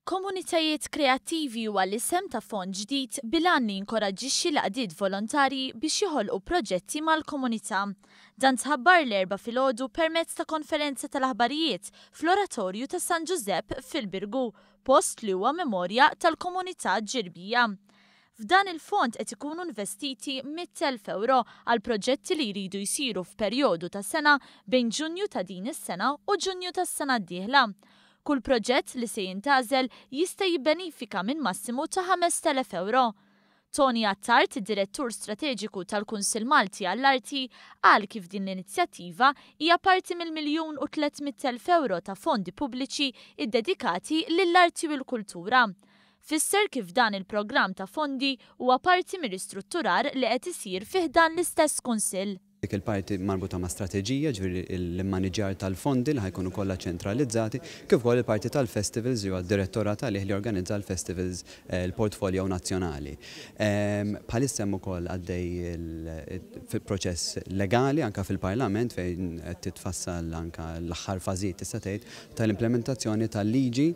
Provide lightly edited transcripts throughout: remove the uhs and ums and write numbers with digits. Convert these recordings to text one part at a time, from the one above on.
Komunitajiet Kreattivi huwa l-isem ta' fond ġdid bil-għan li jinkoraġġixxi l-għaqdiet volontarji biex joħolqu proġetti mal-komunità. Dan tħabbar l-Erbgħa filgħodu permezz ta' konferenza tal-aħbarijiet fl-Oratorju ta' San Ġużepp fil-Birgu, post li huwa memorja tal-komunità Ġirbija. F'dan il-fond qed ikunu investiti 100,000 ewro għal proġetti li jridu jsiru f'perjodu ta' sena bejn Ġunju ta' din is-sena u Ġunju tas-sena d-dieħla. Kull proġett li se jintgħażel jista' jibbenifika minn massimu ta' 5,000 ewro. Tony Attard, id-Direttur Strateġiku tal-Kunsill Malti għall-Arti, qal kif din l-inizjattiva hija parti mill-miljun u 300,000 ewro ta' fondi pubbliċi ddedikati lill-arti u l-kultura. Fisser kif dan il-programm ta' fondi huwa parti mir-ristrutturar li qed isir fi ħdan l-istess Kunsill. Dik il-parti marbuta ma' strateġija, ġifieri l-immaniġjar tal-fondi li ħa jkunu kollha ċentralizzati, kif ukoll il-parti tal-festivals li huwa d-direttorat għalih li jorganizza l-festivals il-portfolio nazzjonali. Bħalissa hemm ukoll għaddej fil-proċess legali anke fil-Parlament fejn qed titfassal anke l-aħħar fażijiet tista' tgħid tal-implementazzjoni tal-liġi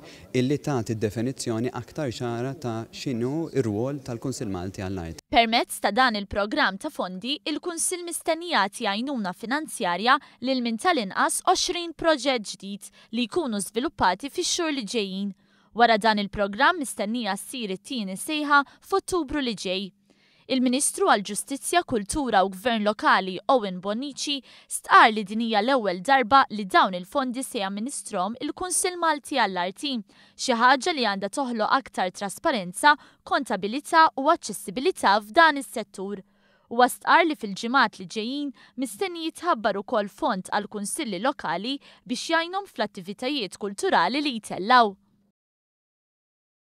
illi tagħti definizzjoni aktar ċara ta' x'inhu r-rwol tal-Kunsill Malti għall-Arti. Permezz ta' dan il-programm ta' fondi, il-Kunsill mistenni jagħti għajnuna finanzjarja lil minn tal-inqas 20 proġett ġdid li jkunu żviluppati fix-xhur li ġejjin. Wara dan il-programm mistennija ssir it-tieni sejħa f'Ottubru li ġej. Il-Ministru għall-Ġustizzja, Kultura u Gvern Lokali Owen Bonnici stqarr li din hija l-ewwel darba li dawn il-fondi se jamministrahom il-Kunsill Malti għall-Arti, xi ħaġa li għandha toħloq aktar trasparenza, kontabilità u aċċessibilità f'dan is-settur. Huwa stqarr li fil-ġimgħat li ġejjin mistenni jitħabbar ukoll fond għall-Kunsilli Lokali biex jgħinhom fl-attivitajiet kulturali li jtellgħu.